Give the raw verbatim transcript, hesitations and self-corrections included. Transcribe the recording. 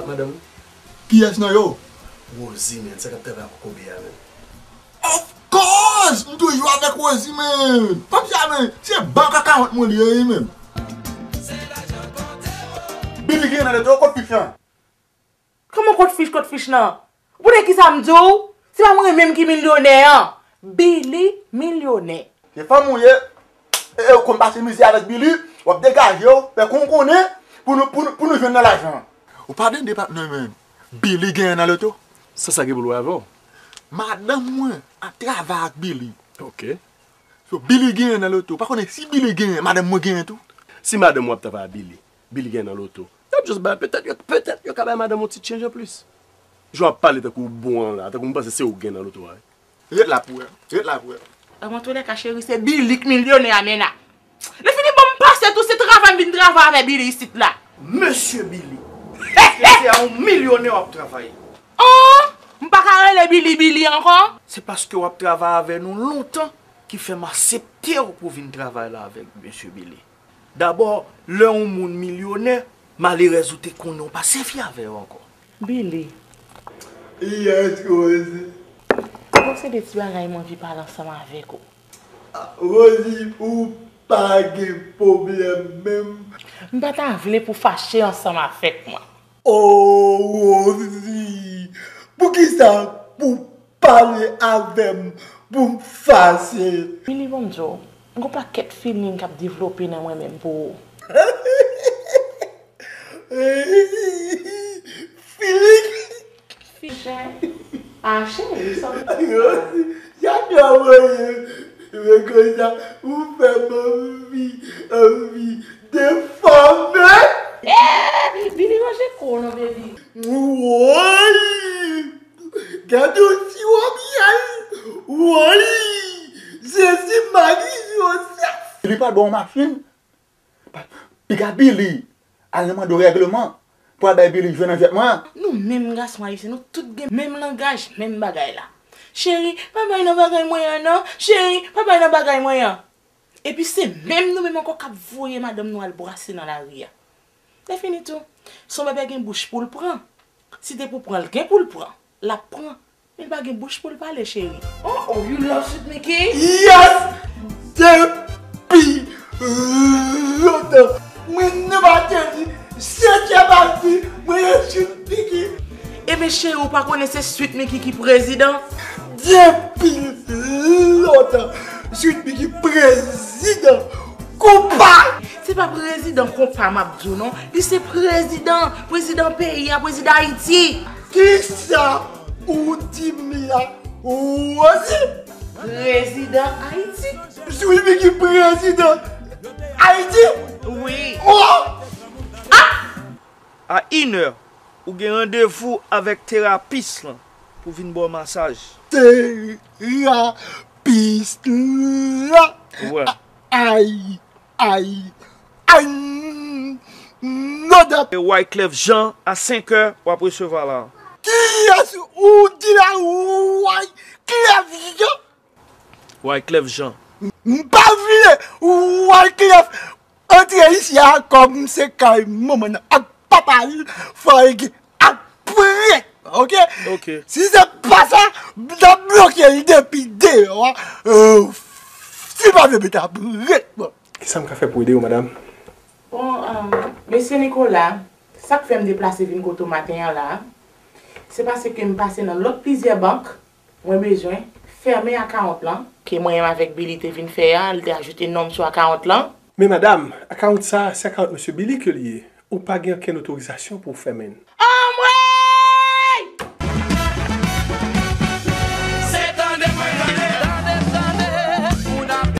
Madanm ou? Kiyès nan yo? Rosie, man, sa k ap travay ak kokobe a, man. Of course! M toujou avèk Rosie, man. Fanm sa, man, se bank account mwen li ye, wi, man. Billy gen nan leto, kot fich lan? Kòman kot fich, kot fich lan? Pou de kisa m di w? Se pa mwen menm ki milyonè an. Billy milyonè. Se fanm ou ye. E, e, ou konn pase mizè avèk Billy, w ap degaje w, fè kon w konnen pou nou, pou nou, pou nou jwenn nan lajan. Ou pa tande patnè, man. Billy genyen nan loto. Sa, sa gen pou l wè avè w? Madanm mwen ap travay ak Billy. Ok. So, Billy genyen nan loto. Pa konnen si Billy genyen, madanm mwen genyen tou. Si madanm ou ap travay ak Billy, Billy genyen nan loto, y ap just bay, petèt yo, petèt yo ka bay madanm ou ti change anplis. Jan w ap pale tankou w bon an la, tankou m panse se ou k gen nan loto a. Ret la pou wè. Ret la pou wè. Antoulèka, cheri, se Billy k milyonè a, menna. Lè fini, ban m pase tou, se travay m vin travay avè Billy isit la. Mesye Billy. Èske se a yon milyonè w ap travay? Oh! M pa ka rele Billy Billy ankò? Se paske w ap travay avè nou lontan ki fè m aksepte w pou vin travay la avèk mesye Billy. Dabò, lè yon moun milyonè, malerèz ou te konnen w pa sèvi avè yo ankò. Billy. Yes, Rosie. Bon, se de ti bagay m anvi pale ansanm avèk ou. Ah, Rosie, ou pa gen pwoblèm menm. M pa ta vle pou fache ansanm avèk mwen. Oh, Rosie, poukisa pou pale avè m pou m fache? Billy, ban m di w, m gon pakèt feeling k ap devlope nan mwen menm pou ou. Feeling? Fi chè. Ah, cheri, sa. Rosie, jan w voye m konsa, ou fè m anvi, anvi defòme. Eh, Billy, ranje kou w non, baby. Woy! Gade yon siwo myèl! Woy! Jezi Mari Jozèf! Li pa bon machin. Piga Billy al nan mande w règleman pou al bay Billy jwe nan jwèt mwen an. Nou menm gason ayisyen, nou tout gen menm langaj, menm bagay la. Cheri, pa bay nan bagay mwen an non. Cheri, pa bay nan bagay mwen an. Epi se menm nou menm ankò k ap voye madanm nou al brase nan lari a. Lè fini tou, si yon bèbè gen bouch pou l pran, si te pou pran l gen pou l pran, l ap pran. Men l pa gen bouch pou l pale, cheri. Oh, oh, you love Sweet Mickey? Yes! Depi lontan, mwen nan bateri, setyèm avi, mwen ye Sweet Mickey. Ebyen, cheri, ou pa konnen se Sweet Mickey ki prezidan? Depi lontan, Sweet Mickey prezidan konpa. Se pa prezidan konpa m ap di w non. Li se prezidan, prezidan peyi a, prezidan Ayiti. Kisa ou di m la, Rosie? Prezidan Ayiti. Sweet Mickey prezidan Ayiti? Wi. Oh! Ah! A inè, ou gen randevou avèk terapis lan pou vin ba w masaj. Terapis la? Wè. Ay, ay, ay, no, dat. E Wyclef Jean a senkè, w ap resevwa la. Kiyès ou di la, Wyclef Jean? Wyclef Jean. M pa vle Wyclef antre isi a kòm se kay manman l ak papa l, fò l gen ak prèt, ok? Ok. Si se pa sa, m t ap bloke l depi deyò a. Euh, si l pa vle mete prèt, bon. Kisa m ka fè pou ede w, madanm? Bon, um, mesye Nicolas, sa k fè m deplase vin kote w maten an la, se paske m pase nan lòt plizyè bank, mwen bezwen fèmen akawont lan. Ke mwen menm avèk Billy te vin fè a, li te ajoute non m sou akawont lan. Men madanm, akawont sa a, se akawont mesye Billy ke li ye. Ou pa gen okenn otorizasyon pou w fèmen l.